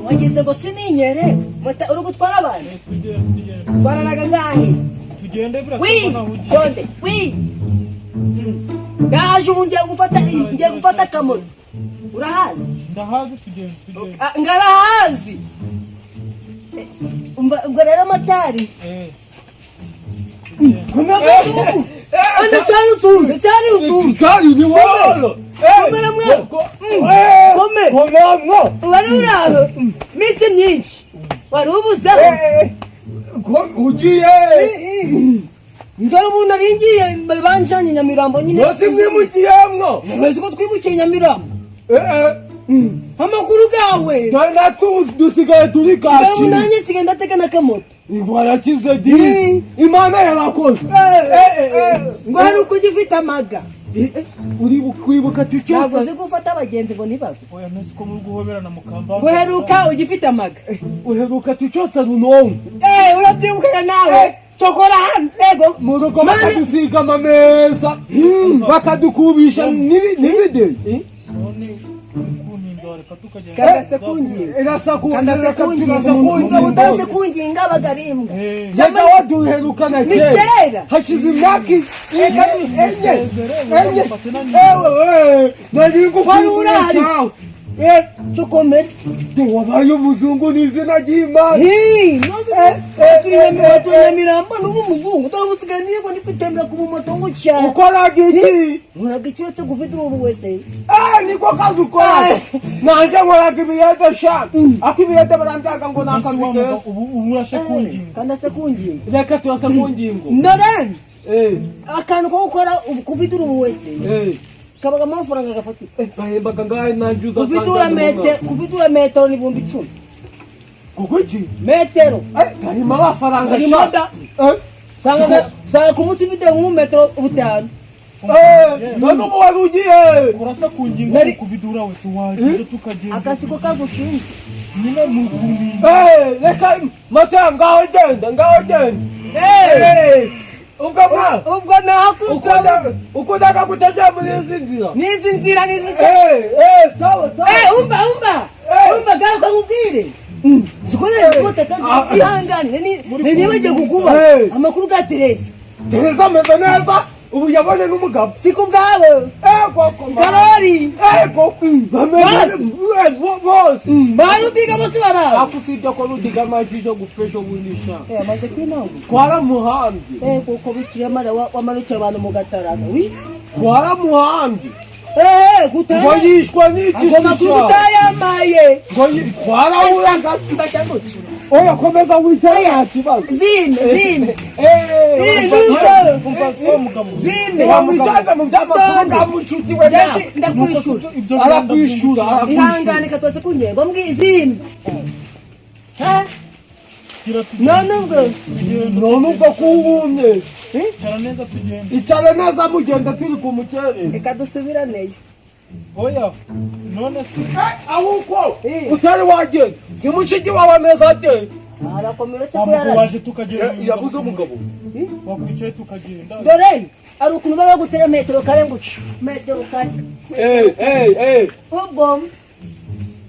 Wagize ngo sininyere moto uri gutwara abantu. Tugende, tugende. Twaranaga ngahe? Tugende. Wi. Birasa naho ugiye. Tonde wi, ndaje ubu, ngiye gufata akamoto, urahazi? Ndahazi, tugende, tugende. Ah, ngarahazi. Umva, ubwo rero motari cyane utuntu cyane utuntu. Kandi ni wowe. Komera mwe. Komera. Komera mwo. Wari uraho iminsi myinshi, wari ubuzeho. Ugiye? Dore ubu nari ngiye, banjanye Nyamirambo nyine. Bose mwimukiyemwo? Ntibazi ko twimukiye Nyamirambo. Amakuru gawe? Dore natwe ubu dusigaye turi Dore ubu kacyiru. Nanjye nsigaye ndatega n'akamoto. Warakize disi, Imana yarakoze. Ngo hari uko ujya ufite amaga. Uri kwibuka Ntabwo tucyuka? uzi gufata abagenzi ngo ntibagwe. Oya, nasi ko muri guhoberana mukamba. Ngo heruka ugifite amaga. Uheruka tucotsa runonko. Eh, urabyibukaga nawe cokora hano, ego. Mu rugo None- bakadusiga amameza, bakadukubisha n'ibideyi. None kuntinza, wareka tukagenda. Kanda se kunginga. Irasa ku Kanda se kunginga, umugabo utase kunginga abaga ari imbwa. Jenda waduherukana Ni kera. kera. Hashize imyaka Reka enye, enye. Ewe, nari Wari ngukumbuye urahari. cyawe. Cokomere. Wabaye umuzungu, ni izina ry'Imana. Turi Nyamirambo n'ubu umuzungu, dore ubu nsigaye niyo ndi kwitembera ku bumoto ngo cyane. Ukoraga iki? Nkoraga icyo uretse gufite ubu wese. Eh, niko kazi ukora? Nanjye nkoraga ibiyede sha, ako ibiyede barambyaga ngo ni akazi keza. Ubu urashe kunginga. Kanda se kunginga. Reka turasa ku ngingo. Ndore akantu ko gukora ubu kuvidura ubu wese kabagamo amafaranga gafatika. Bahembaga ngahe? Nanjye Kuvidura metero, kuvidura metero ni 10,000. Kuko iki? Metero. Karimo amafaranga. Harimo sha. da. Sanga ku munsi mfite nk'umetero 5. None ubu wari ugiye? Kurasa ku ngingo. Kuvidura wese wagize tukagenda. Akazi ko kazi ushinzwe. Nyine muri kuntinza. Reka mata, ngaho genda, ngaho genda. Ubwo mwa Ubwo nahakurikirana. Ukundaga kutajya muri izi nzira. N'izi nzira, n'izi nzira. Sawa sawa. Umva, umva. Umva, garuka nkubwire. Sikorera rwose kandi ihangane, ni nibagiye kukubaza amakuru ga Tereza. Tereza ameze neza ubu, yabonye n'umugabo. Si ku bwabo? Koko. Karori. Koko, bameze bose. Ba Rudiga bose baraba. Ako usibye ko Rudiga amajije gupfa ejo bundi sha. Amaze kwinanga. Twaramuhambye. Kuko biciye amara wamanukiye abantu mu gataraga wi. Twaramuhambye. Ngo Gutara. yishwa n'iki? Ngo makuru sha utayamaye. Ngo twarahuraga. Mbasha gutya. Oya, komeza wicare, nta kibazo. Zime, zime. Umva wa mugabo. Zime. Wamwicaze mu by'amakuru nga mushuti we. Jesse, ndakwishura. Ibyo Arakwishura, arakwishura. Ihangane katwase kunyengo mbwi zime. Ha? Gira tugende. None ubwo Tugende. None ubwo kuwumye? Icara neza, tugende. Icara neza, mugenda turi ku mukerere. Reka dusubiraneyo. Oya, none se? Ahubwo utari wagenda, ni mushiki wawe ameze ate? Arakomeretse Wa ko mugabo yarase. waje tukagenda. Yabuze umugabo. Wakwicaye tukagenda. Dore ari ukuntu baba bagutera metero kare ngo uce metero kare. Ubwo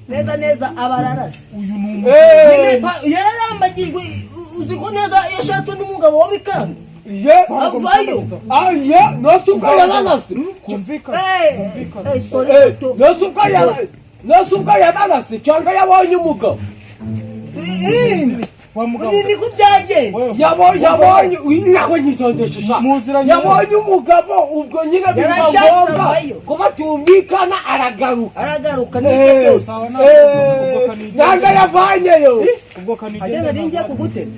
neza neza aba ararase. Uyu ni umu Nyine yararambagijwe, uzi ko neza iyo ashatse n'umugabo wo bikanga Ye. avayo. Aye, nose ubwo yararase. Kumvikana. Kumvikana. Sorry gato. Nose ubwo yararase cyangwa yabonye umugabo? Wa mugabo. Ni ko byagenze. Wewe. Yabonye nawe nyitondeshe sha. Muziranye. Yabonye umugabo, ubwo nyine biba Yarashatse ngombwa avayo. ko batumvikana, aragaruka. Aragaruka n'ibyo byose. Sawa, nawe ubwo kanigende. Nanga yavanyeyo. Ubwo kanigende. Agenda nari ngiye kugutega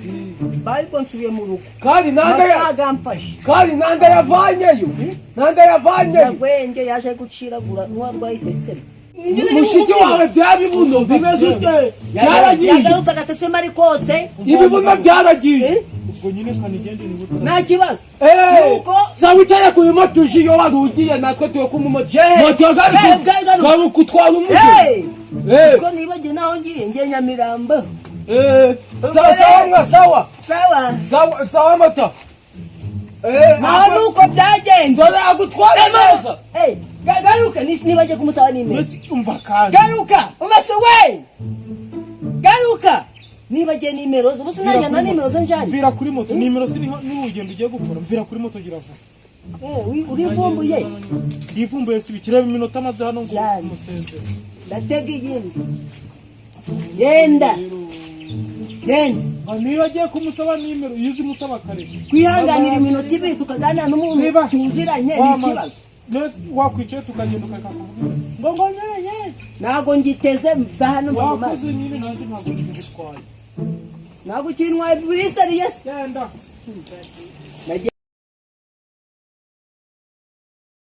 ariko nsubiye mu rugo. Kandi nanga ya Amasaha gamfashe. Kandi nanga yavanyeyo, nanga yavanyeyo. Nyagwenge yaje guciragura n'uwarwaye iseseme. Mushiki wawe bya bibuno bimeze ute? Byaragiye? Yagarutse agaseseme ari kose. Ibibuno byaragiye? Ubwo nyine kanigende niba Nta kibazo. Nuko Sa wicare kuri moto uje, iyo wari ugiye natwe tuye ku moto. Moto. Garuka. Garuka utwara umugi. Hey! Ubwo nibagiwe naho ngiye Nyamirambo. Sawa sawa mwa, sawa. Sawa. Sawa sawa mata. Naho nuko byagenze. Dore agutwara neza. Eh, garuka, nibagiye kumusaba nimero. Mbese umva kandi. Garuka, umase we, garuka, nibagiye nimero ze. Ubu sinajya na nimero ze njyane. Mvira kuri moto, nimero si niho n'urugendo ugiye gukora. Mvira kuri moto, gira vuba. Eh, urivumbuye. Ndivumbuye si bikireba iminota amaze hano ngo Jane. umusezere. Ndatega iyindi. Genda, genda. Ngo niba agiye kumusaba nimero, iyo uzi umusaba kare. Kwihanganira iminota 2 tukaganira n'umuntu Ziba. tuziranye ni Wama- ikibazo? Nese wakwicaye tukagenda ukareka kuvuga ngo nye Ntabwo ngiteze, mva hano, mva mu wakoze mazi. nyine, nanjye ntabwo ngitwaye. Ntabwo ukiri ntwaye buri serious. Genda.